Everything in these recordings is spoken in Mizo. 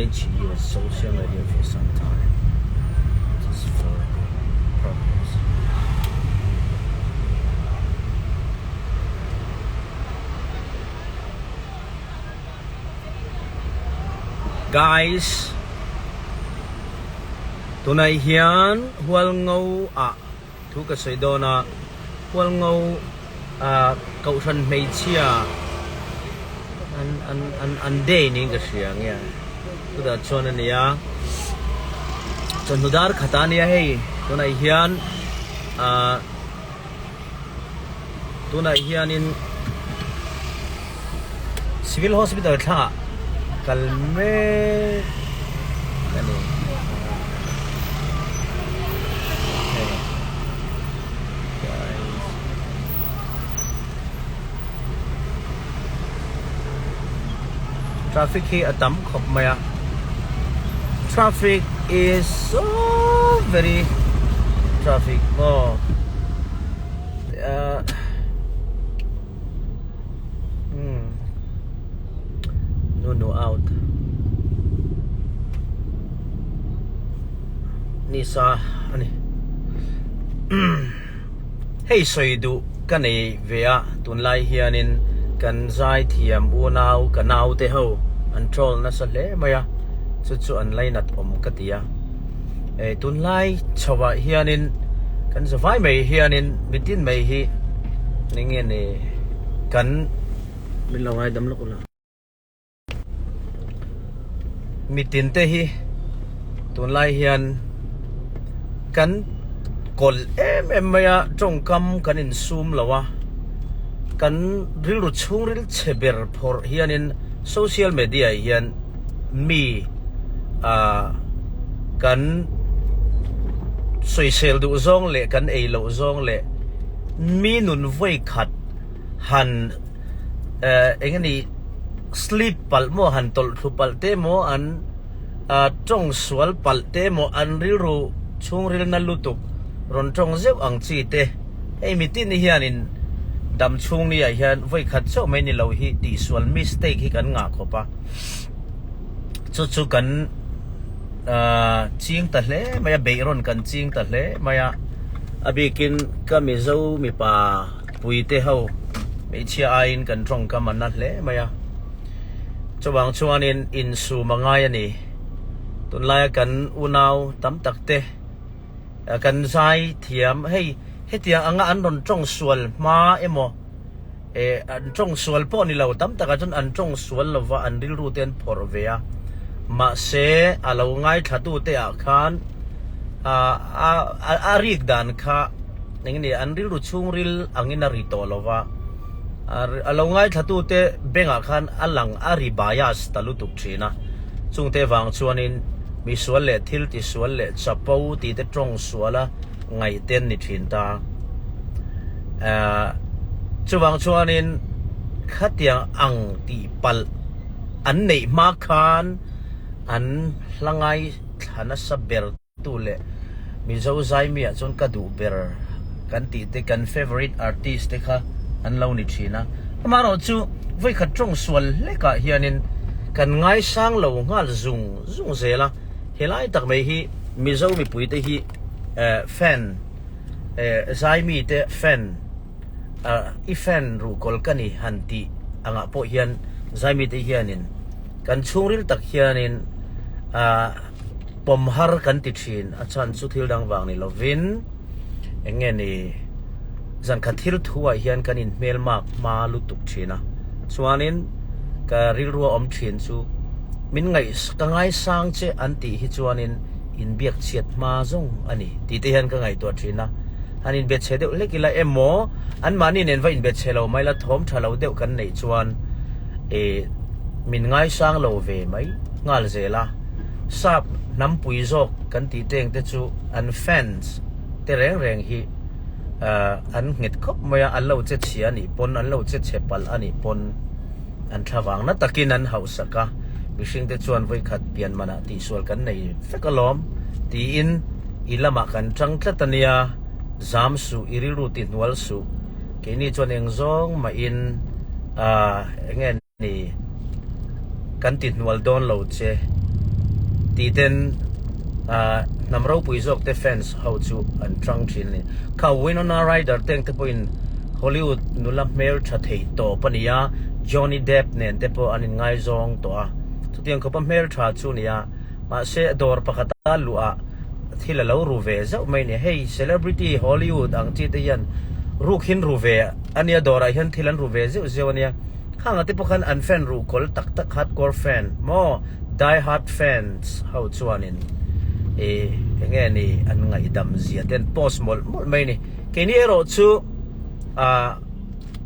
trying to use social media for some time just for good purpose. Guys, tunah hian Hualngo ah thu ka sawi dawn a, Hualngo ah Kohhran hmeichhia an an an an day niin ka hria nge chutah chuan a nia chawhnu dar khat ah a nia hei tunah hian ah tunah hianin Civil Hospital thlangah kal mek a ni. Traffic hi a tam khawp mai a, traffic is so very traffic maw ahh umm nu nu out nisa a ni hei sawi duh ka nei ve a tunlai hianin kan zaithiam unau ka naute ho an troll nasa hle mai a chu chu an lainat awm ka ti a eh tunlai chho ah hianin kan zavai mai hianin mitin mai hi eng nge ni kan min lo ngaidam lawk ula. Mitin te hi tunlai hian kan kawlh em em mai a tawngkam kan insum lo a kan rilru chhungril chhe ber phawrh hianin social media ah hian mi ah kan sawisel duh zawng leh kan ei loh zawng leh mi nun vawi khat han eh eng nge ni Sleep palh maw han tawlh thlu palh te maw an tawng sual palh te maw an rilru chhungril na lutuk rawn tawng zeuh ang chi te hei mitin hianin dam chhung ni ah hian vawi khat chauh mai ni lo hi tihsual mistake hi kan ngah khawp a chu chu kan ching ta hle mai a beihrawn kan ching ta hle mai a a bikin ka mizo mipa Puite ho hmeichhia aiin kan tawngkam a na hle mai a, chuvang chuanin insum a ngai a ni. Tunlaia kan unau tam tak te kan zai thiam hei hetiang anga an rawn tawng sual hma emaw eh an tawng sual pawh ni lo tam takah chuan an tawng sual lova an rilru te an phawrh ve a, mahse a lo ngaithla tute ah khan a rik dan kha Eng nge an rilru chhungril angin a ri tawh lo va, a lo ngaithlatute bengah khan a lang a ri bias ta lutuk thin a. Chungte vang chuanin misual leh thil tisual leh chapo tite tawng suala ngaihte an ni thin ta. Chuvang chuanin khatiang ang tih palh an neih hma khan an hla ngaithla nasa ber. Tu leh Mizo zaimi ah chuan ka duh ber kan tih te kan favourite artist te kha an lo ni thin a. Amaherawh chu vawikhat tawng sual hlek ah hianin kan ngaisang lo nghal zung zung zel a. Helai tak mai hi Mizo mipui te hi eh fan eh zaimi te fan ah i fan ruhkawl ka ni han tih angah pawh hian zaimi te hianin kan chhungril tak hianin ah Pawm har kan ti thin, a chhan chu thil dang vang ni lovin eng nge ni zankhat thil thu ah hian kan inhmel mak hma lutuk thin a, chuanin ka rilrua awm thin chu min ngaih ka ngaisang che an tih hi chuanin inbiak chhiat hma zawng a ni tih te hian ka ngaihtuah thin a, han inbe chhe deuh hlek ila emaw anmahni nen va inbe chhe lo mai la thawm tha lo deuh kan neih chuan ih min ngaisang lo ve mai nghal zel a. Sap hnampui zawk kan tih teng te chu an fans te reng reng hi an nghet khawp mai a, an lo che chhia a nih pawn, an lo che chhe palh a nih pawn an thlavang na takin an hauhsak a, mihring te chuan vawikhat pian manah tihsual kan nei vek alawm tiin i lamah kan tang tlat a nia, zam suh, i rilru ti hnual suh, keini chuan eng zawng mahin eng nge. Ni, kan ti hnual dawn lo che. Ti ten hnam ropui zawk te fans ho chu an tang thin a ni. Kha Winona Ryder te ang te pawhin Hollywood nula hmeltha thei tawp a ni a, Johnny Depp nen te pawh an inngaizawng tawh a. Chutiang khawpa hmeltha chu a ni a, mahse dawr pakhata luhah thil a lo ru ve zauh mai a ni. Hei celebrity Hollywood ang chi te hian ruk hin ru ve a nia, dawrah hian thil an ru ve zeuh zeuh a nia. Khangah te pawh khan an fan ruhkawl tak tak hardcore fan maw die hard fans ho chuanin ih enge ni an ngaihdam zia te an post mawlh mawlh mai a ni. Keini erawh chu ah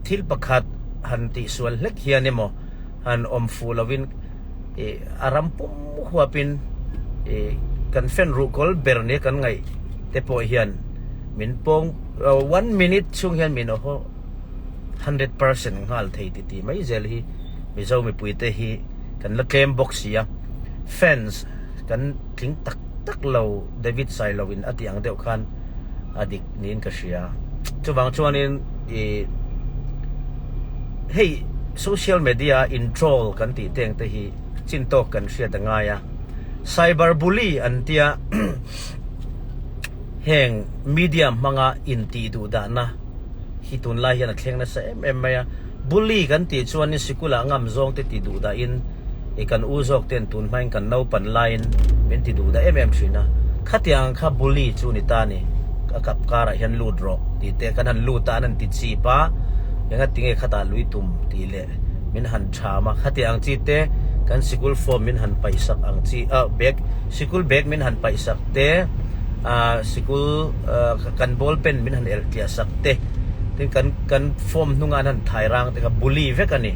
thil pakhat han tihsual hlek hian emaw han awm fuh lovin ih a ram pum huapin ih kan fan ruhkawl ber nia kan ngaih te pawh hian min pawng one minute chhung hian min haw 100% nghal thei ti tih mai zel hi Mizo mipuite hi kan la tlem bawk si a, fans kan tling tak tak lo David Sailo in a tih ang deuh khan a dik niin ka hria. Chuvang chuanin ih hei social media in troll kan tih teng te hi chin tawk kan hriat a ngai a, cyber bully an tia heng media hmanga intih duh dahna hi tunlai hian a thleng nasa em em mai a, bully kan tih chuanin sikula ngam zawng te ti duh dahin ih kan u zawk ten tun hmain kan naupan laiin min ti duh dah em em thin a, khatiang kha bully chu ni ta ni, a kap karah hian lut rawh tih te kan han lut a an han ti chip a, enga tinge khatah lui tum tih leh min han tham a, khatiang chi te kan sikul form min han paihsak ang chi ah bag sikul bag min han paihsak te ah sikul ah kan ball pen min han elh tliah sak te tin kan kan form hnunga an han thai rang te kha bully vek a ni.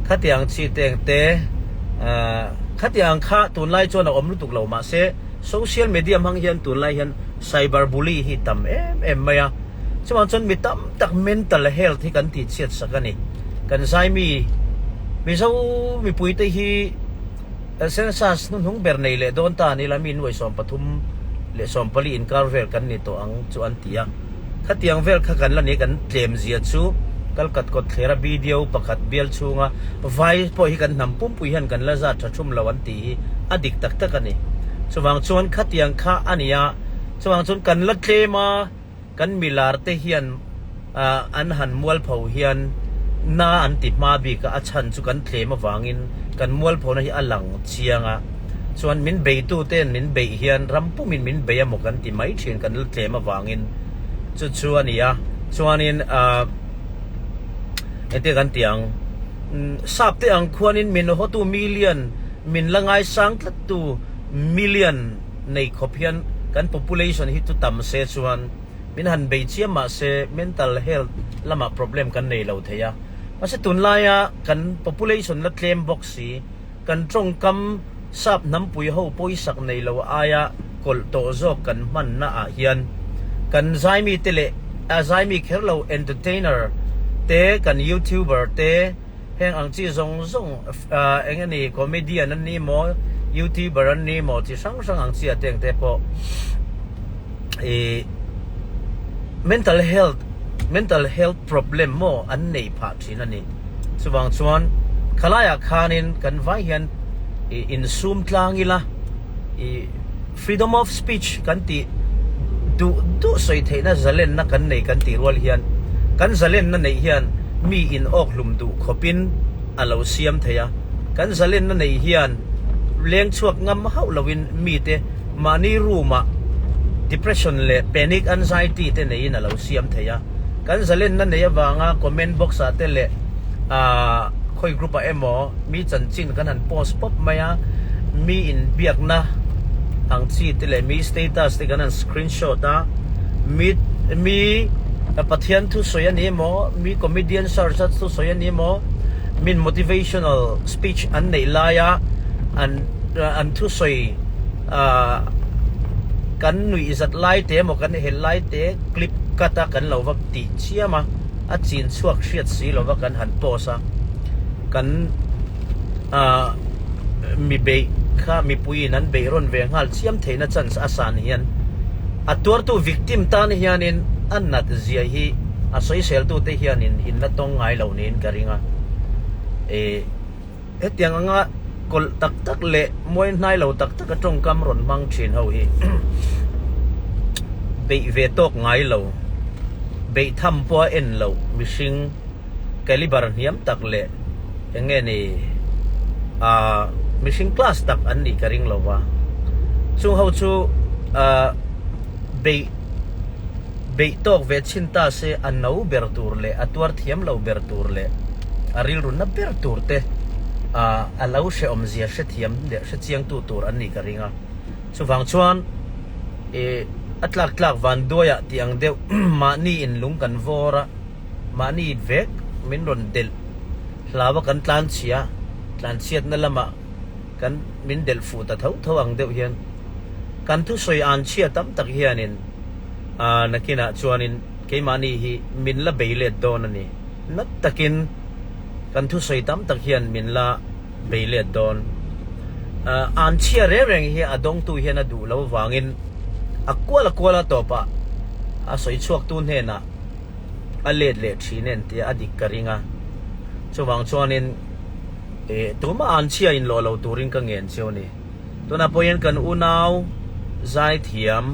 Khatiang chi te eng te ah khatiang kha tunlai chuan a awm lutuk lo mahse social media hmang hian tunlai hian cyber bully hi tam em em mai a. Chuvang chuan mi tam tak mental health hi kan tih chhiat sak a ni. Kan zaimi Mizo mipuite hi census hnuhnung ber nei leh dawn ta ni la mi nuai 13 leh 14 inkar vel kan ni tawh ang chu an ti a. Khatiang vel kha kan la ni kan tlem zia chu Kalkat kawt thlera BDO pakhat bial chhunga vai pawh hi kan hnam pumpui hian kan la zat tha thum lo an tih hi a dik tak tak a ni. Chuvang chuan khatiang kha a ni a, chuvang chuan kan la tlem a. Kan milar te hian an han mualpho hian na an ti hma bik a, a chhan chu kan tlem avangin kan mualphona hi a lang chiang a, chuan min beitu ten min beih hian ram pumin min bei a maw kan ti mai thin kan la tlem avangin chu chu a ni a, chuanin ahh engtin kan ti ang sap te ang khuanin min hawtu million min la ngaisang tlat tu million. Nei khawp hian kan population hi chu tam se chuan min han bei chiam mah se mental health lamah problem kan nei lo thei a. Mahse tunlaia kan population la tlem bawk si, kan tawngkam sap hnampui ho pawisak nei lo aia kawlh tawh zawk kan hmanna ah hian kan zaimi te leh a zaimi kher lo entertainer te kan youtuber te Heng ang chi zawng zawng eng a ni comedian an ni maw youtuber an ni maw chi hrang hrang ang chi a teng te pawh ih mental health mental health problem maw an nei phah thin a ni. Chuvang chuan khalaiah khanin kan vai hian ih insum tlang ila ih freedom of speech kan tih duh duh sawi theihna zalenna kan nei kan tih rual hian kan zalenna neih hian mi in awk hlum duh khawpin a lo siam thei a, kan zalenna neih hian leng chhuak ngam hauh loin mite mahni room ah depression leh panic anxiety te neiin a lo siam thei a, kan zalenna neih avanga comment box ah te leh aah khawi group ah emaw mi chanchin kan han post pawp mai a, mi inbiakna ang chi te leh mi status te kan han screenshot a, mi mi Pathian thusawi a ni emaw, mi comedian search a thusawi a ni emaw, min motivational speech an neih laia an an thusawi ah kan nuih zat lai te emaw kan helh lai te clip cut a kan lo va tih chiam a, a chin chhuak hriat si lova kan han post a, kan ah mi beih kha mipuiin an beih rawn ve nghal chiam theihna chance a san hian a tuartu victim tan hianin a nat zia hi a sawiseltute hianin in la tawng ngai lo niin ka ring a. Ih hetiang anga. kawlh tak tak leh muai hnai lo tak taka tawngkam rawn hmang thin ho hi beih ve tawk ngai lo, beih tham pawh a en loh mihring caliber hniam tak leh eng nge ni ah mihring class tak an nih ka ring lo va, chung ho chu ah beih beih tawk ve chhin ta se a no ber tur leh a tuar thiam lo ber tur leh a rilru na ber tur te ah a lo hrehawm zia hrethiam leh hrechiangtu tur an nih ka ring a, chuvang chuan ih a tlak tlak van duaiah tih ang deuh mahni in lung kan vawr a, mahni vek min rawn delh hlau a kan tlanchhia, tlanchhiatna lamah kan min delh fuh ta tho tho ang deuh hian kan thusawi an chhia tam tak hianin ah nakinah chuanin keimahni hi min la bei let dawn a ni, nat takin kan thusawi tam tak hian min la. bei let dawn. An chhia reng reng hi a dawngtu hian a duh lo vangin a kual a kual a tawpah a sawi chhuaktu hnenah a let leh thin en tia a dik ka ring a. Chuvang chuanin tumah an chhia inlawh lo turin ka ngen cheu a ni. Tunah pawh hian kan unau zaithiam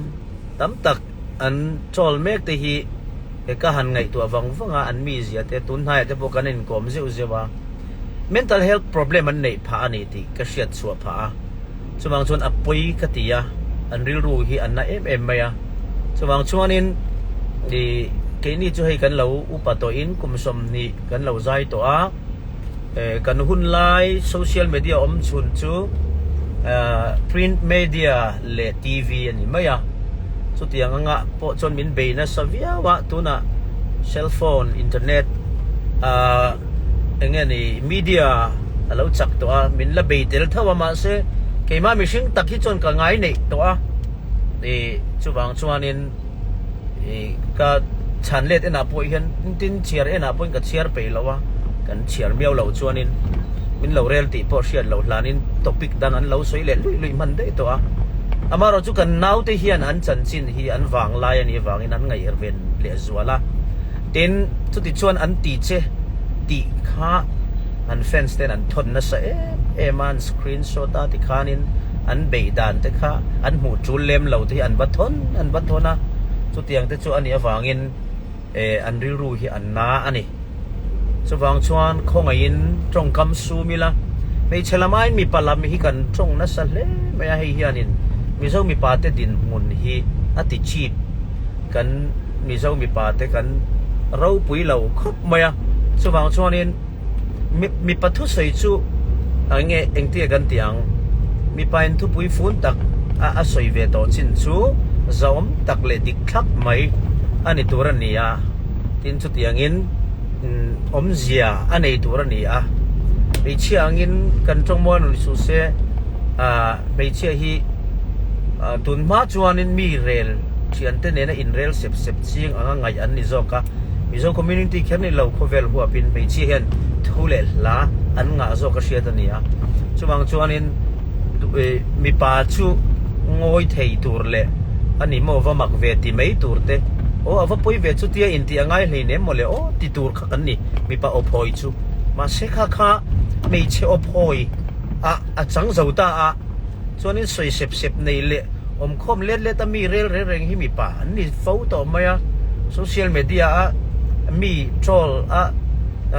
tam tak an chawl mek te hi he ka han ngaihtuah vang vang a, an mizia te tun hnaiah te pawh kan inkawm zeuh zeuh a, mental health problem an neih phah a ni tih ka hriat chhuah phah a, chuvang chuan a pawi ka ti a, an rilru hi an na em em mai a, chuvang chuanin ih keini chu hei kan lo upa tawhin kum 20 kan lo zai tawh a. Kan hun lai social media awm chhun chu print media leh TV a ni mai a, chutiang anga pawh chuan min bei nasa viau a, tunah cell phone, internet ah eng nge ni media a lo chak tawh a, min la bei tel tho a mahse keimah mihring tak hi chuan ka ngai neih tawh a, ih chuvang chuanin. Ih ka chhan let enah pawh hian tin chhiar enah pawhin ka chhiar peih lo a, kan chhiar miau loh chuanin min lo rel tih pawh hriat loh hlanin topic dang an lo sawi leh luih luih hman daih tawh a. Amaherawh chu kan naute hian an chanchin hi an vang lai a nih avangin an ngaihven leh zual a, tin chuti chuan an ti che tih kha an fans ten an thawn nasa em em a, an screenshot a tikhanin an beih dan te kha an hmuh tul lem lo te hi an va thawn an va thawn a, chutiang te chu a nih avangin eh an rilru hi an na a ni. Chuvang chuan khawngaihin tawngkam sum ila, hmeichhe lam aiin mipa lam hi kan tawng nasa hle mai a, hei hianin Mizo mipa te dinhmun hi a ti cheap, kan Mizo mipa te kan ropui lo khawp mai a, chuvang chuanin. Mipa thusawi chu eng nge engtia kan tih ang? Mipa in thupui fun tak a a sawi ve tawh chin chu zahawm tak leh dik thlap mai a ni tur a ni a, tin chutiangin awmzia a nei tur a ni a. Hmeichhia angin kan tawngmawi rawn suh se, hmeichhia hi tun hma chuanin mi rel thiante nena inrel sep sep ching anga ngaih an ni zawk a. Mizo community kher ni lo khawvel huapin hmeichhia hian thu leh hla an ngah zawk a hriat a ni a. Chuvang chuanin mipa chu ngawi thei tur leh a ni maw va mak ve ti mai tur te aw a va pawi ve chutia intih a ngai hleinem maw le aw ti tur kha kan ni mipa aw phawi chu. Mahse kha kha hmeichhe aw phawi ah a chang zo ta a. Chuanin sawi sep sep nei leh awmkhawm let let a mi rel reng reng hi mipa an ni fo tawh mai a, social media a mi troll a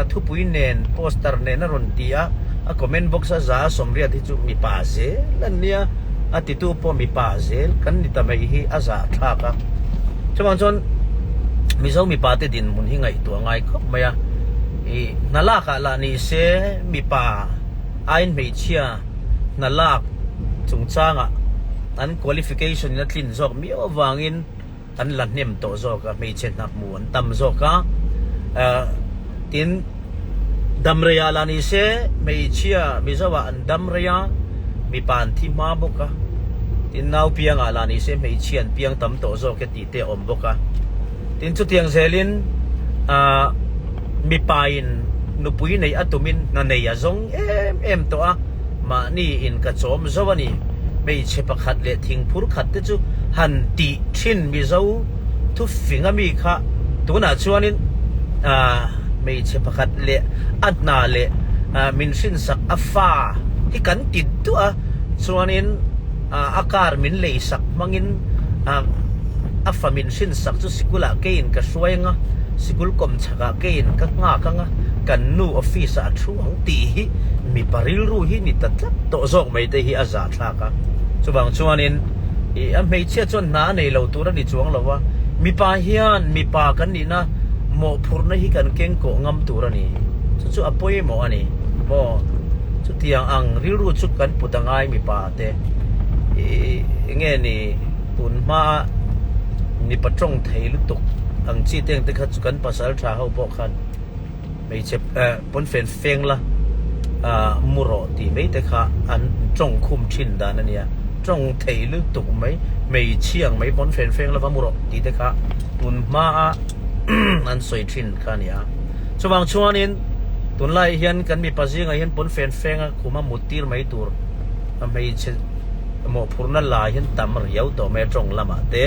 thupui nen poster nen a rawn ti a, a comment box a za a sawmriat hi chu mipa zel an nia, a titu pawh mipa zel kan ni ta mai hi a zahthlak a. Chuvang chuan Mizo mipa te dinhmun hi ngaihtuah ngai khawp mai a, ih hna lak ah lah ni se mipa aiin hmeichhia, hna lak chungchangah an qualification in a tlin zawk miau avangin an la hnem tawh zawk a, hmeichhe hna hmu an tam zawk a, tin damreiah lah ni se hmeichhia Mizo ah an dam rei a, mipa an thi hma bawk a, tin nau piangah lah ni se hmeichhia an piang tam tawh zawk e tih te a awm bawk a, tin chutiang zelin ah mipa in nupui neih a tumin hna nei a zawng em em tawh a, mahni in ka chawm zo a ni. Hmeichhe pakhat leh thingphur khat te chu han tih thin Mizo thufing a mi kha tunah chuanin hmeichhe pakhat leh a hna leh min hrinsak a fa. hi kan ti duah a, chuanin a car min lei sak hmangin a fa min hrin sak chu sikulah keiin ka hruai anga, sikul kawm chhakah keiin ka nghak anga, kan nu office ah a thu ang tih hi mipa rilru hi ni ta tlat tawh zawk mai te hi a zahthlak a. Chuvang chuanin ih a hmeichhia chuan hna a nei lo tur a ni chuang lo a, mipa hian mipa kan nihna mawhphurhna hi kan keng kawh ngam tur a ni. Chu chu a pawimawh a ni maw? Chutiang ang rilru chu kan put a ngai mipa te. Ih enge ni tun hmaa mipa tawng thei lutuk ang chi te ang te kha chu kan pasal tha ho pawh khan hmeichhe eh pawnfen feng la ah mu rawh tih mai te kha an tawng khum thin dan a nia. Tawng thei lutuk mai hmeichhia ang mai pawnfen feng lova mu rawh tih te kha tun hmaa an sawi thin kha a ni a. Chuvang chuanin tunlai hian kan mipa zingah hian pawnfen fenga khuma mut tir mai tur a hmeichhe mawhphurhna la hian tam riau tawh mai a tawng lamah te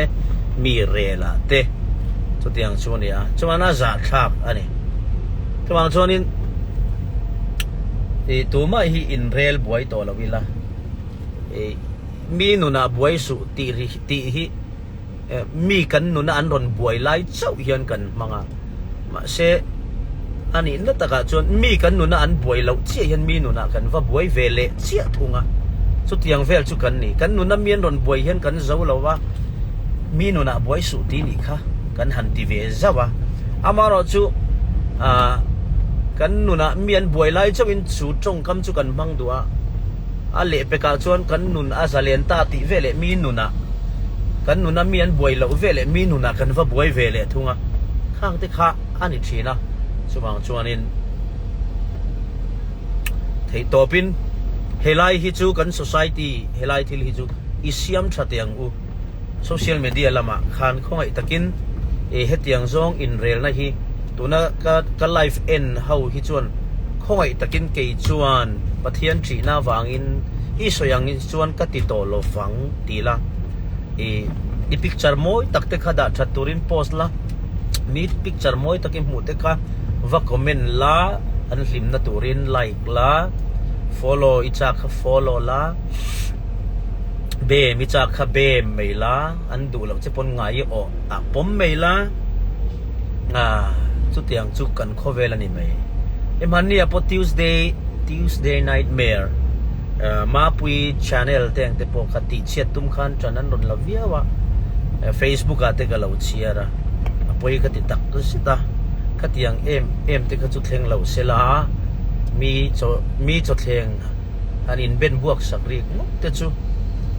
mi relah te chutiang chu a ni a chuan a zahthlak a ni. Chuvang chuanin ih tumah hi inrel buai tawh lo ila ih mi nunah buai suh tih ri tih hi Mi kan nuna an rawn buai lai chauh hian kan hmang a, mahse a nihna takah chuan mi kan nuna an buai loh chiah hian mi nunah kan va buai ve leh chiah thung a, chutiang vel chu kan ni. Kan nuna mi an rawn buai hian kan zo lo va, mi nunah buai suh tih nih kha kan han ti ve zauh a. Amaherawh chu ah kan nunah mi an buai lai chauhin chu tawngkam chu kan hmang duh a. A lehpekah chuan kan nun a zalen ta tih ve leh mi nunah kan nuna mi an buai loh ve leh mi nunah kan va buai ve leh thung a, khang te kha a ni thin a, chuvang chuanin theihtawpin helai hi chu kan society helai thil hi chu i siam tha teh ang u. Social media lamah khan khawngaih takin ih hetiang zawng inrelna hi tuna ka ka live en ho hi chuan khawngaih takin kei chuan Pathian thihna avangin i sawi ang chuan ka ti tawh lo vang ti la ih i picture mawi tak te kha dah that turin post la mi picture mawi tak i hmuh te kha va comment la an hlimna turin like la follow i chak kha follow la. Bem i chak kha bem mai la, an duh loh che pawn ngai i awh ah pawm mai la, ah chutiang chu kan khawvel a ni mai. I hmanni ah pawh Tuesday, Tuesday Nightmare, Mapui channel te ang te pawh kha tihchhiat tum khan ṭan an rawn la viau a, Facebook ah te ka lo chhiar a, a pawi ka ti tak zet a, khatiang em em te kha chu thleng lo se la, mi chaw mi chawthleng Han inben buak sak rik ngawt te chu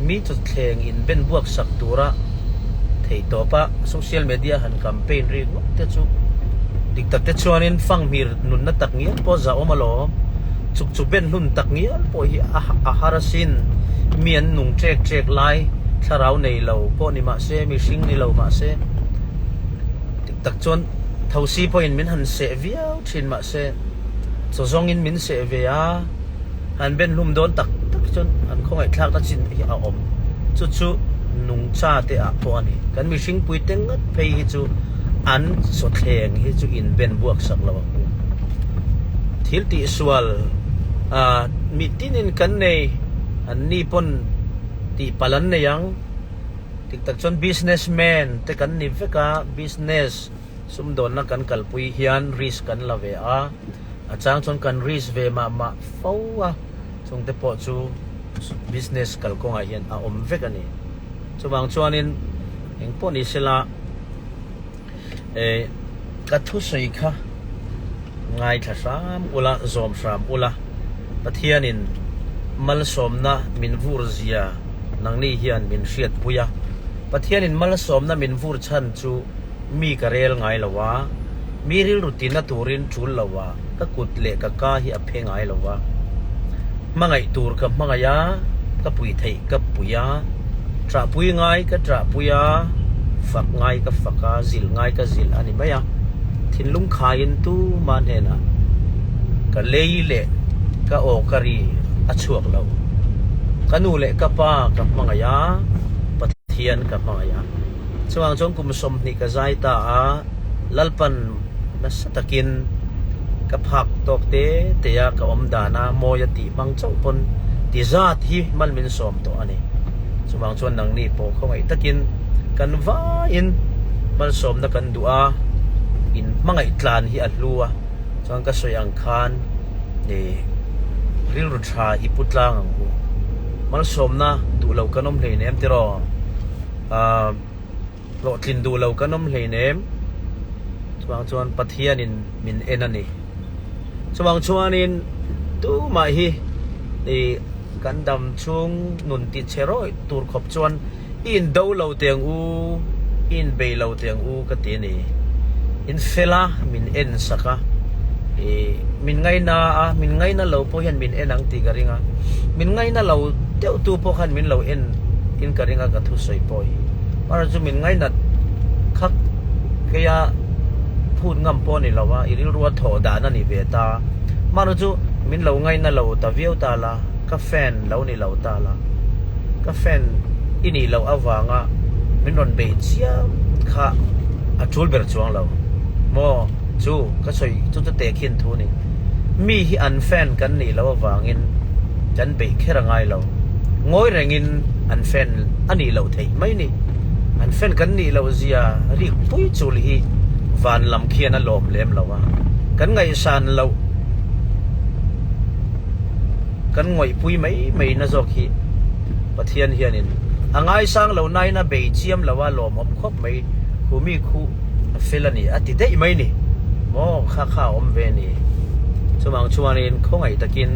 mi chawthleng inben buak sak tura theih tawp a, social media han campaign rik ngawt te chu dik tak te chuanin fanghmir nunna tak ngial pawh zahawm alawm. Chuk chu ben hlun tak ngial pawh hi a har asin. Mi an nung ṭek ṭek lai thlarau nei lo pawh ni mah se, mihring ni lo mah se dik tak chuan thosi pawhin min han seh viau ṭhin mah se. Chaw zawngin min seh ve a, han ben hlum dawn tak tak chuan an khawngaihthlakna chin hi a awm. Chu chu nungcha te ah pawh a ni. Kan mihring pui te ngat phei hi chu an chawthleng hi chu in ben buak sak lo ang u. Thil tihsual ah mi tinin kan nei, an ni pawn tihpalh an nei ang. Dik tak chuan businessman te kan ni vek a, business. Sumdawnna kan kalpui hian risk kan la ve a, a chang chuan kan risk ve mah mah fo a, chungte pawh chu business kalkawngah hian a awm vek a ni. Chuvang chuanin engpawh ni sela eh ka thusawi kha ngaithla hram ula, zawm hram ula, Pathianin malsawmna min vur zia nangni hian min hriatpui a, Pathianin malsawmna min vur chhan chu Mi ka rel ngai lo a, mi rilru tina turin tul lo a, ka kut leh ka ka hi a phe ngai lo a. Hmangaih tur ka hmangaih a, ka pui theih ka pui a, ṭahpui ngai ka ṭahpui a, fak ngai ka fak a, zilh ngai ka zilh a ni mai a. Thinlung khaiin tuma hnenah ka lei leh ka aw ka ri a chhuak lo. Ka nu leh ka pa ka hmangaih a, Pathian ka hmangaih a. Chuvang chuan kum 20 ka zai ta a, Lalpan nasa takin ka phak tawk te te a ka awm dan a, mawi a tih hmang chauh pawn Ti zat hi mal min sawm tawh a ni. Chuvang chuan nangni pawh khawngaih takin kan vaiin malsawmna kan duh a, in hmangaih tlan hi a hlu a, chuan ka sawi ang khan ih rilru tha i pu tlang ang u. Malsawmna duh lo kan awm hleinem tiraw? Aaa. Hlawhtlin duh lo kan awm hleinem. Chuvang chuan Pathianin min en a ni. Chuvang chuanin tumah hi i kan dam chhung nun ti che rawih tur khawp chuan i indo lo teh ang u, i inbei lo teh ang u ka ti a ni. In fel a, min en sak a, i min ngaina a, min ngaina lo pawh hian min en ang tih ka ring a, min ngaina lo deuh tu pawh khan min lo en in ka ring a ka thusawi pawh hi. Mara chu min ngainat khak keia phut ngam pawh a ni lo a, i rilrua thawh dan a ni ve ta. Mara chu min lo ngaina lo ta viau ta la, ka fan lo ni lo ta la, ka fan i nih loh avanga min rawn beih chiam kha a tul ber chuang lo maw? Chu ka sawi chu chu tehkhin thu a ni. Mi hi an fan kan nih loh avangin kan beih kher a ngai lo. Ngawi rengin an fan a nih loh theih mai ni. An fan kan nih loh zia rik pui chul hi van lam khian a lawm lem lo a, kan ngaihsan loh kan ngawihpui mai mai na zawk hi Pathian hianin a ngaisang lo nain a bei chiam lo a lawmawm khawp mai khu mi khu a fel a ni a ti daih mai ni maw kha kha a awm ve ni. Chuvang chuanin khawngaih takin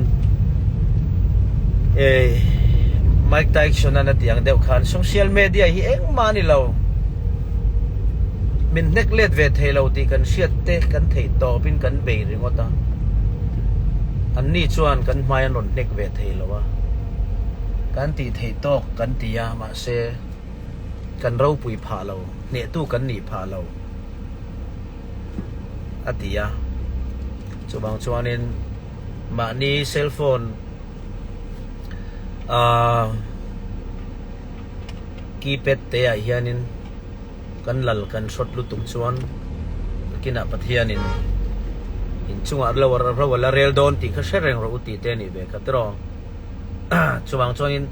eh Mike Tyson-an a tih ang deuh khan social media hi engmah a ni lo. Min hnek let ve thei lo tih kan hriat te kan theih tawpin kan bei ringawt a. Anni chuan kan hmai an rawn hnek ve thei lo a. Kan tih theih tawk kan ti a mahse kan ropui phah lo, hnehtu kan nih phah lo a ti a. Chuvang chuanin mahni cellphone ahh keypad te ah hianin kan lal kan hrawt lutuk chuan nakinah Pathianin inchungah ro a la rel dawn tih kha hre reng rawh u tih te a nih ve kha tiraw. Chuvang chuanin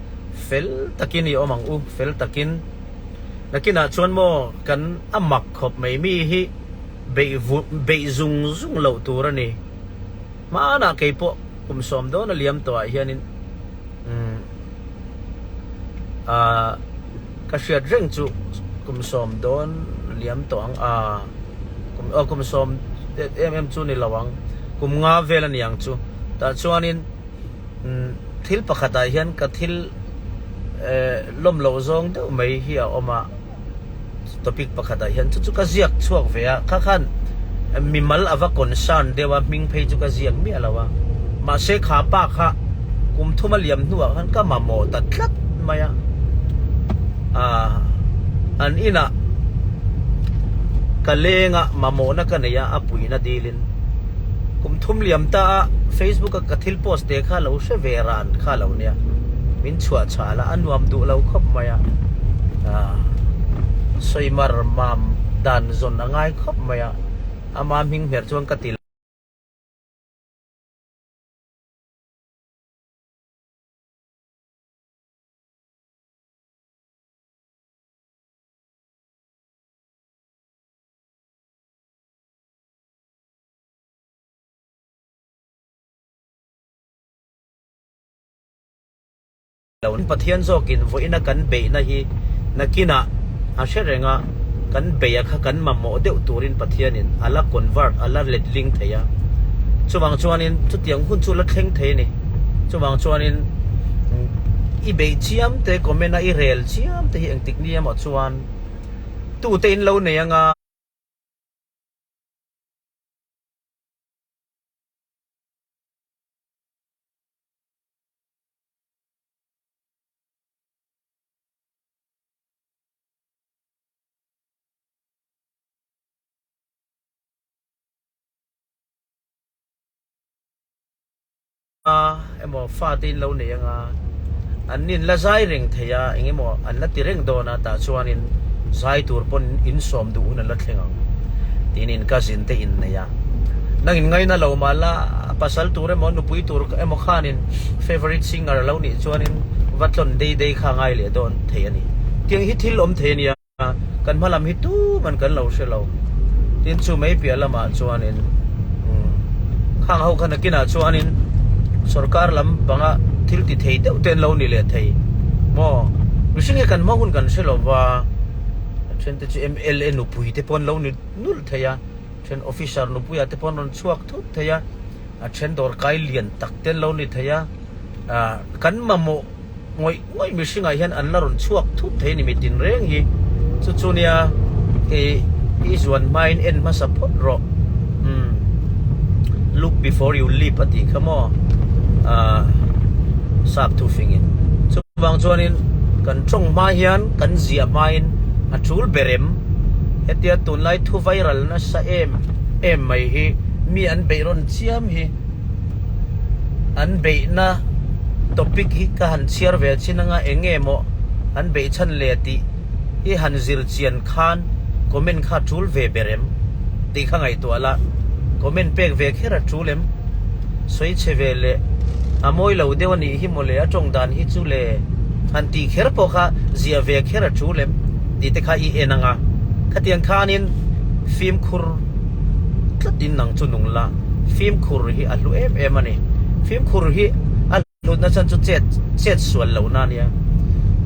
fel takin i awm ang u, fel takin. Nakinah chuan maw kan a mak khawp mai mi hi beih beih zung zung loh tur a ni. Hmanah keipawh kum sawm dawn a liam tawhah hianin umm ah ka hriat reng chu kum sawm dawn a liam tawh ang a kum aw kum sawm em em chu ni lo ang kum nga vel a ni ang chu tah chuanin umm thil pakhatah hian ka thil eh lawm loh zawng deuh mai hi a awm a. Topic pakhatah hian chu chu ka ziak chhuak ve a, kha khan mimal a va concern deuh a, hming phei chu ka ziak miah lo a, mahse kha pa kha kum thum a liam hnuah khan ka mamawh ta tlat mai a, aah an inah ka leng a, mamawhna ka nei a, a puihna dilin kum thum liam ta a Facebook a ka thil post te kha lo hre ve ran kha lo nia, min chhuah chhal a, a nuam duh lo khawp mai a. Sawimar mam dan zawn a ngai khawp mai a, ama hming hmer chuan ka ti lo. Pathian zawkin vawiina kan beihna hi nakinah a hre reng a, kan beih a kha kan mamawh deuh turin Pathianin a la convert, a la letling thei a. Chuvang chuanin chutiang hun chu la thleng thei a ni. Chuvang chuanin i beih chiam te, comment a i rel chiam te hi engtik ni emaw chuan tute in lo nei anga. Emaw fate in lo nei anga an nin la zai reng thei a eng emaw an la ti reng dawn a tah chuanin zai tur pawn in sawm duh hun an la thleng ang tiin in cousin te in nei a nang in ngaina lo mah la. pasal tur emaw nupui tur emaw khanin favourite singer lo nih chuanin va tlawn dei dei kha ngai leh dawn thei a ni. Tiang hi thil awm thei a nia. Kan hma lam hi tuman kan lo hre lo. Tin chu mai piah lamah chuanin khang ho kha nakinah chuanin sorkar lam panga thil ti thei deuh te an lo ni leh thei maw? Mihring hi kan hma hun kan hre lo va, a then te chu mla nupui te pawh an lo ni nulh thei a, then officer nupuiah te pawh an rawn chhuak thut thei a, a then dawrkai lian tak te an lo ni thei a, kan mamawh. Ngawih ngawih mihringah hian an la rawn chhuak thut thei a ni mitin reng hi. Chu chu nia i i zuan hmain en hmasa phawt rawh. Umm look before you leap a tih kha maw ah sap thu fingin. Chuvang chuanin kan tawng hma hian kan ziah hmain a tul ber em? Hetia tunlai thu viral nasa em em mai hi mi an beih rawn chiam hi. An beihna topic hi ka han chhiar ve chin anga eng nge maw an beih chhan le tih hi han zir chian khan comment kha tul ve ber em tih kha ngaihtuah la, comment pek ve kher a tul em? Sawi chhe ve le a mawi lo deuh a nih hi maw le a tawng dan hi chu le han tih kher pawh kha ziah ve kher a tul em tih te kha i en anga khatiang khanin fimkhur tlatin nang chu nung la. Fimkhur hi a hlu em em a ni. Fimkhur hi a hlutna chan chu chet chet sual lohna a nia.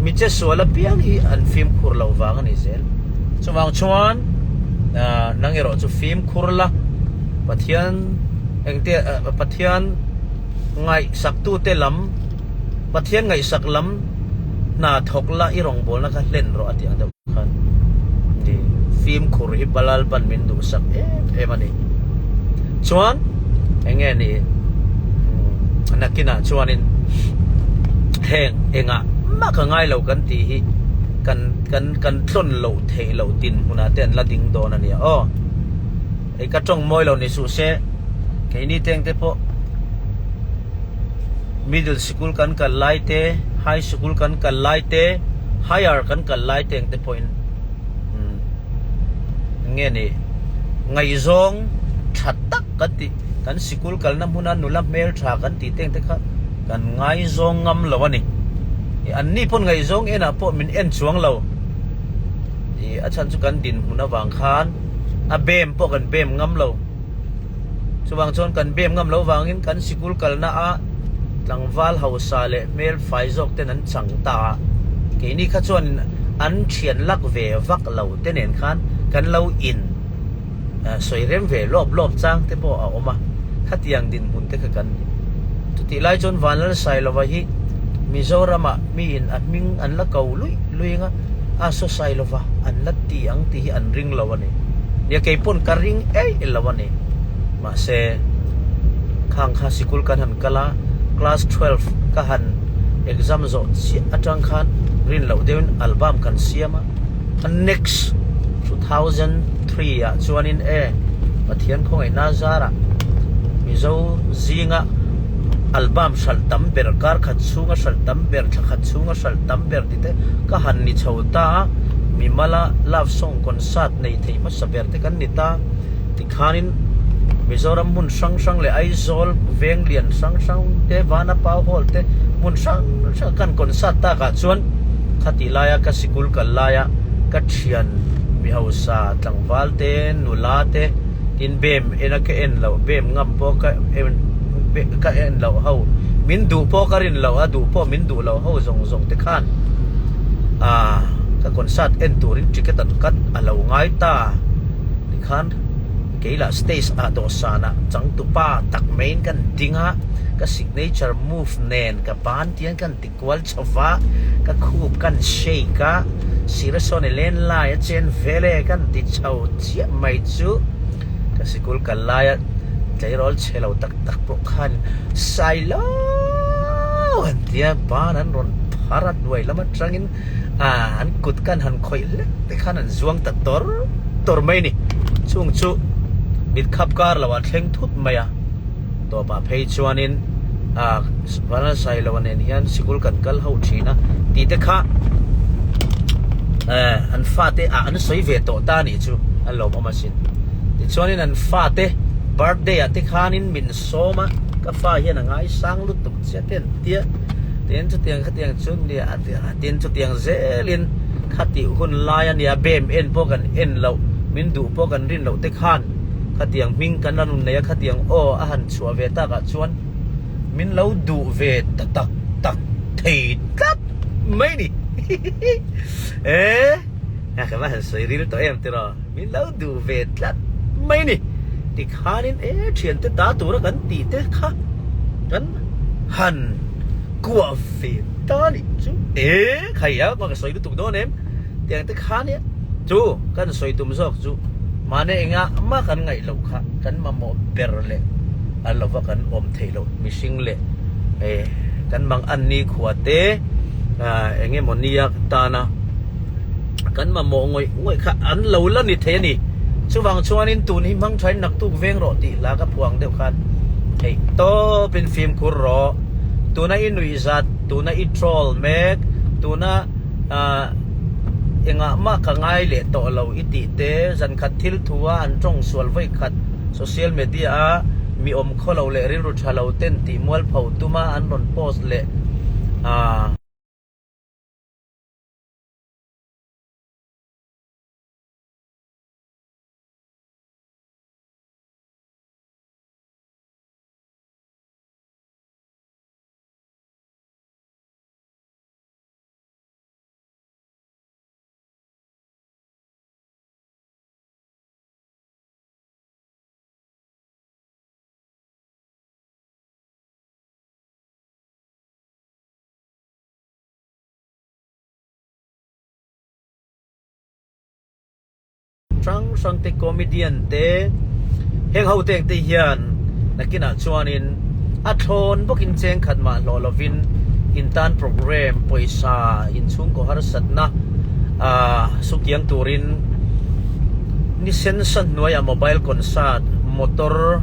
Mi che sual apiang hi an fimkhur loh vang a ni zel. Chuvang chuan nang erawh chu fimkhur la, Pathian engte Pathian ngaihsaktute lam, Pathian ngaihsak lam hna thawk la i rawngbawlna kha hlen rawh a tih ang deuh. Khan ni fimkhur hi Balalpan min duhsak em em a ni. Chuan eng nge ni nakinah chuanin heng engah mah ka ngai lo kan tih hi kan kan kan tlawn loh theih loh dinhmunah te an la ding dawn a nia aw. Hei ka tawng mawi lo ni suh se keini teng te pawh Middle sikul kan kal lai te, high sikul kan kal lai te, higher kan kal lai te ang te pawhin umm nge ni ngaihzawng tha tak kan tih kan sikul kalna hmuna nula hmel tha kan tih te ang te kha kan ngaizawng ngam lo a ni. Ih an ni pawn ngaihzawng enah pawh min en chuang lo. Ih a chhan chu kan dinhmun avang khan a bem pawh kan bem ngam lo. Chuvang chuan kan bem ngam loh vangin kan sikul kalna ah tlangval hausa leh hmel fai zawk ten an chang ta a, keini kha chuan an thian lak ve vak lo te nen khan kan lo in sawi rem ve lawp lawp chang te pawh a awm a, khatiang dinhmun te kha kan ni. Chutih lai chuan Vanlalsailova hi Mizoramah miin a hming an la ko luih luih ang a, a saw Sailova an la ti ang tih hi an ring lo a ni. Nia kei pawn ka ring eih lo a ni. Mahse khang kha sikul kan han kal a, class 12 ka han exam zawh chiah atang khan rin loh deuhin album kan siam a, a next 2003 ah chuanin e Pathian khawngaihna zarah Mizo zinga album hralh tam ber, kar khat chhunga hralh tam ber, thla khat chhunga hralh tam ber tih te ka han ni chho ta a, mimala love song concert nei thei hmasa ber te kan ni ta. Tikhanin Mizoram hmun hrang hrang leh Aizawl veng lian hrang hrang te, Vanapau Hall te hmun hrang hrang kan concert takah chuan khati laia ka sikul kal laia ka thian mi hausa tlangval te, nula te tin bem ena ka en loh, bem ngam pawh ka en ka en loh ho, min duh pawh ka rin loh a, duh pawh min duh loh ho zawng zawng te khan ah ka concert en turin ticket an cut a lo ngai ta tikhan kei lah stage ah dawhsan ah changtupa tak maiin kan ding a, ka signature move nen ka ban tian kan ti kual chho va, ka khup kan shake a, sir a sawn i len lai a chen vel e kan ti chho chiah mai chu ka sikul kal laia tleirawl chhe lo tak tak pawh khan Sailo an ti a, ban an rawn phar a hnuai lam atangin an kut kan han khawih hlek te khan an zuang ta tawr tawr mai a ni. Chung chu mit khap kar lo ah thleng thut mai a, tawpah phei chuanin Vanlalsailo nen hian sikul kan kal ho thin a tih te kha an fate ah an sawi ve tawh ta a nih chu a lawmawm asin. Tichuanin an fate. Birthday ah te khanin min sawm a, ka fa hian a ngaisang lutuk che te an tia. Tin chutiang khatiang chu nia a ti a, tin chutiang zelin khatih hun lai a nia bem en pawh kan en loh, min duh pawh kan rin loh te khan khatiang hming kan la nun nei a, khatiang aw a han chhuah ve takah chuan min lo duh ve ta tak tak thei tlat mai ni. Eeh. A ka va han sawi ril tawh em tiraw? Min lo duh ve tlat mai ni. Tikhanin e thiante ta tura kan tih te kha kan han kuah ve ta nih chu. E khai a ka sawi lutuk dawn em? Tiang te kha nia chu kan sawi tum zawk chu mahni enga mah kan ngaih loh kha kan mamawh ber leh a lova kan awm theih loh mihring leh e kan mang an ni khua te eng emaw nia tana Kan mamawh ngawih ngawih kha an lo la ni thei a ni. Chuvang chuanin tun hi hmang thain naktuk veng rawh tih hla ka phuang deuh khan theih tawpin fimkhur rawh. Tuna i nuihzat, tuna i troll mek, tuna ah engah mah ka ngai leh tawh lo i tih te, zankhat thil thu a an tawng sual vawi khat social media a mi awm khaw lo leh rilru tha lo ten tih mualpho tuma an rawn post leh ah. Hrang hrang te comedian te heng ho te engte hian nakinah chuanin a thlawn bawkin cheng khat mah hlawh lovin in tan program pawisa inchhungkaw harsatna ah sukiang turin ni sen sa hnuaiah mobile concert motor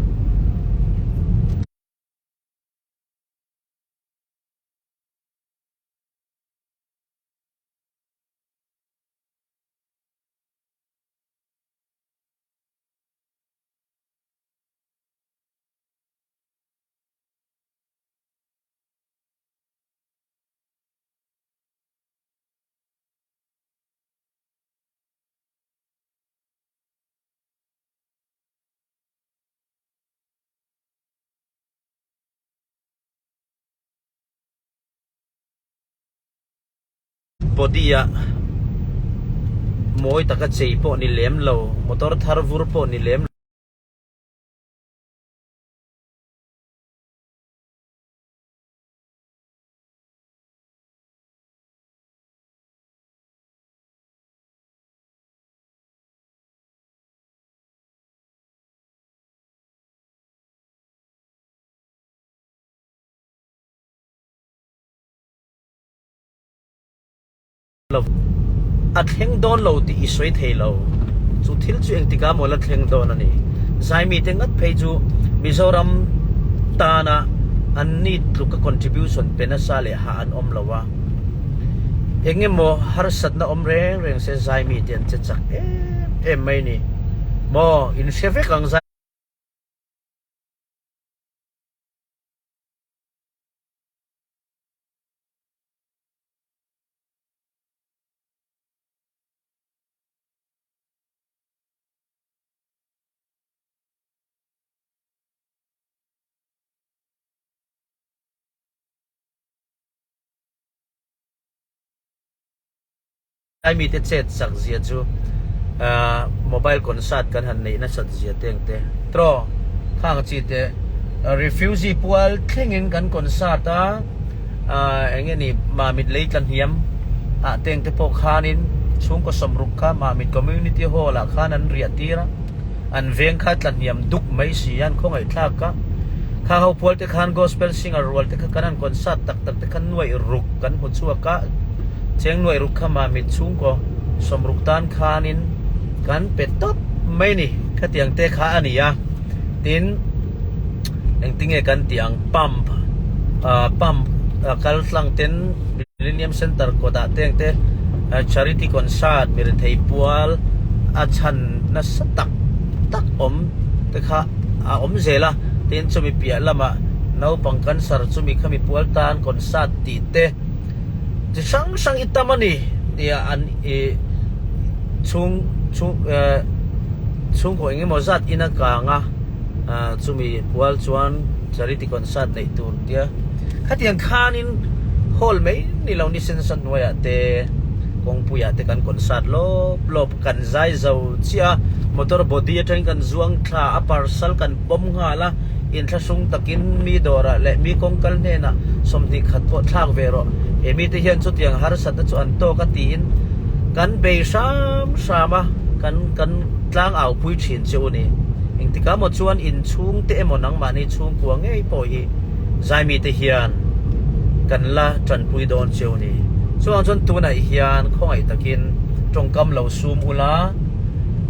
Body ah mawi taka chei pawh ni lem lo, motor thar vur pawh ni lem lo. A thleng dawn lo tih i sawi thei lo. Chu thil chu engtikah maw la thleng dawn a ni. Zaimi te ngat phei chu Mizoram tana an ni tluka contribution pe nasa leh hah an awm lo a. Eng emaw harsatna awm reng reng se Zaimi te an che chak em em mai ni. Maw in hre vek ang. Laimi te chet chak zia chu mobile concert kan han neih nasat zia te ang te tawh khang chi te refugee pual thlengin kan concert a eng nge ni Mamit lei tla hniam ah te ang te pawh khanin chhungkaw sawmruk kha Mamit community hall ah khan an riah tir a an veng kha tla hniam duk mai si a an khawngaihthlak a khang ho pual te khan gospel singer rual te kha kan han concert tak tak te kha nuaih ruk kan hmu chhuak a. Cheng nuaih ruk kha Mamit chhungkaw sawmruk tan khanin kan pe tawp mai ni. Khatiang te kha a ni a, tin engtinge kan tih ang pump ah pump kal tlang ten Millennium Centre kawtah te ang te charity concert mi rethei pual a chhan nasa tak tak awm te kha. a awm zel a, tin chumi piah lamah naupang cancer chumi khami pual tan concert tih te chi hrang hrang hi tam a ni tia an ih chhung chhung eh chhungkaw eng emaw zat in a kang a ah chumi pual chuan charity concert neih tur tia khatiang khanin hall mai ni lo ni sensa hnuaiah te kawngpuiah te kan concert lawp lawp. Kan zai zo chiah a, motor body atangin kan zuang thla a, parcel kan pawm nghal a, inthlahrung takin mi dawrah leh mi kawngkal hnenah 20 khat pawh thlak ve rawh, he mite hian chutiang harsatna chu an tawk a tiin kan bei hram hram a, kan kan tlang au pui thin che u ni. Engtikah maw chuan inchhungte emaw nangmahni chhungkua ngei pawh hi zai mite hian kan la tanpui dawn che u ni. Chuvang chuan tunah hian khawngaih takin tawngkam lo sum ula,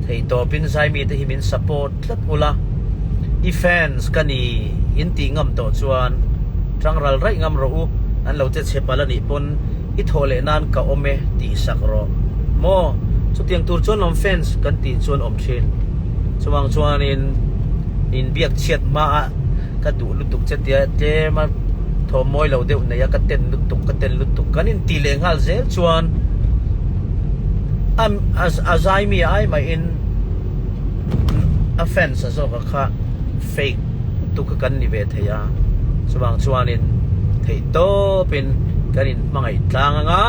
theihtawpin zaimi te hi min support tlat ula, i fans ka ni in tih ngam tawh chuan tang ral raih ngam rawh u, an lo che chhe palh anih pawn i thawh leh nan ka awm e tih sak rawh maw, chutiang tur chuan lawm fans kan tih chuan awm thin, chuvang chuanin inbiak chhiat hma ah ka duh lutuk che tia tlem a thawm mawi lo deuh nei a ka ten lutuk ka ten lutuk kan intih leh nghal zel chuan a a zai mi ai mahin a fans a zawk a kha fake lutuk kha kan ni ve thei a chuvang chuanin theih tawpin kan in hmangaih tlang anga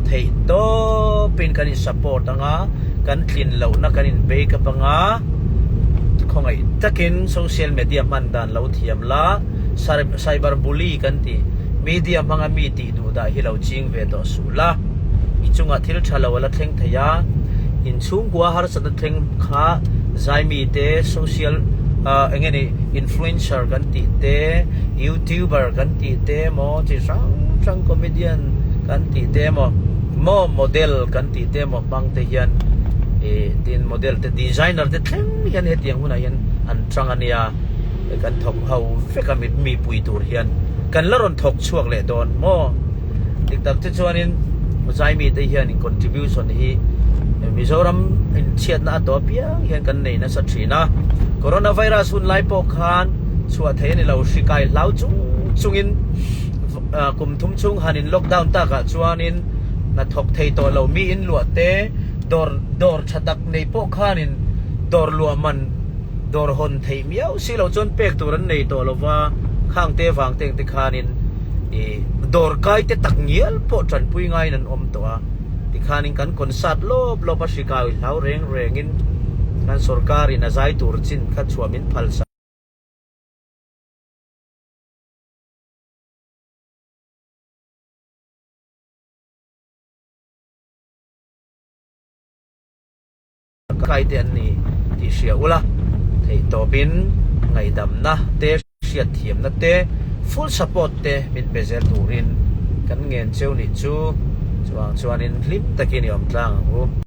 theih tawpin kan in support anga kan tlin lohna kan in bake up anga khawngaih takin social media hman dan lo thiam la cyber bully kan tih media hmanga mi tih duh dah hi lo ching ve tawh suh la, i chungah thil tha lo a la thleng thei a, inchhungkua harsatna thleng kha zaimi te social ah eng nge ni influencer kan tih te youtuber kan tih te emaw chi hrang hrang comedian kan tih te emaw maw model kan tih te emaw hmang te hian ih tin model te designer te thleng hian hetiang hunah hian an chang a nia kan thawk ho vek a mi pui tur hian kan la rawn thawk chhuak leh dawn maw. Dik tak te chuanin Zaimi te hianin contribution hi Mizoram inchhiatna a tawh apiang hian kan nei nasa thin a. Coronavirus hun lai pawh khan chhuah theih a ni lo, hri kai hlau chung chungin kum thum chhung han in lockdown takah chuanin hna thawk thei tawh lo mi in luah te dawr dawr tha tak nei pawh khanin dawr luah man dawr hawn theih miau si lo chuan pek tur an nei tawh lo va, khang te vang te ang te khanin Ih dawrkai te tak ngial pawh tanpui ngaiin an awm tawh a, tikhanin kan concert lawp lawp a hri kau hlau reng rengin kan sorkarin a zai tur chin kha chhuah min phal sak Kai te an ni tih hria ula, theihtawpin ngaihdamna te, hriatthiamna te, full support te min pe zel turin kan ngen cheu nih chu, chuvang chuanin hlim takin i awm tlang ang u.